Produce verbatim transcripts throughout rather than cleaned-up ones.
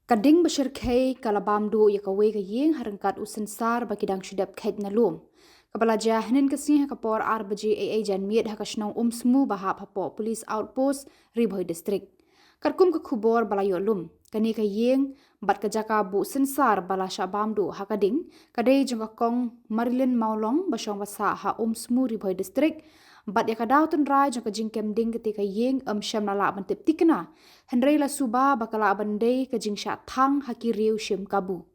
Ka ding ba shyrkhei ka la bam duh ïa kawei ka ïing ha ryngkat u synsar ba ki dang shu dep kheit na lum. Kaba la jia hynnin ka sngi ha ka por ar baje eiei janmiet ha ka shnong Umsmu ba hap hapoh Police Outpost, Ri Bhoi District. Katkum ka khubor ba la ïoh lum, kane ka ïing bad ka jaka buh synsar ba la shah bam duh ha ka ding ka dei jong ka kong Marilyn Mawlong ba shong ba sah ha Umsmu, Ri Bhoi District. Bad ïa ka daw tynrai jong ka jingkem ding kata ka ïing ym shym la lah ban tip thikna, hynrei la suba ba ka lah ban dei ka jingshah thang ha ki riew shim kabu.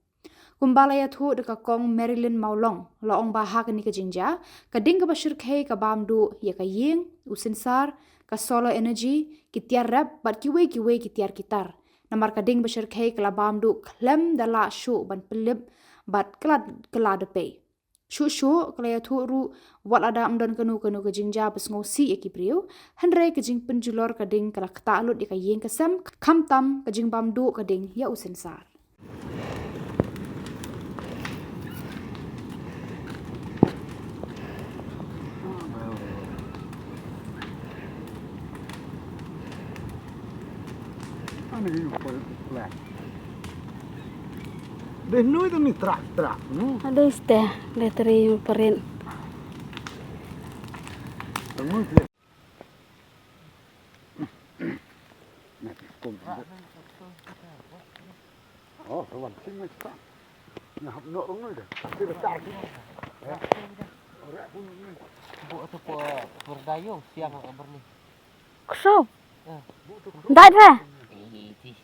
Kumba la ïathuh da ka kong Marilyn Mawlong, la ong ba ha kane ka jingjia, ka ding kaba shyrkhei ka bam duh ïa ka ïing, u synsar, ka solar energy, ki tiar rep bad kiwei kiwei ki tiar ki tar. Namar ka ding ba shyrkhei ka la bam duh khlem da lah shuh ban pynlip bad ka la, ka la da pei. Shuh shuh ka la ïathuh ruh, wat lada ym don kano kano ka jingjia ba sngewsih ïa ki briew, hynrei ka jingpynjulor ka ding ka la ktah lut ïa ka ïing ka sem, khamtam ka jingbam duh ka ding ïa u synsar. Dei nuid ni trak trak, no? Ada iste, ada teri perin. Tengok dia. Nah, kum. Oh, kawan, sini tak. Nah, nak rumah dah. Kita tak. Ya. Orang pun ni. Bu tu po berdayu siang berni. Ksau. Ya. Dai dra. Eh, ti.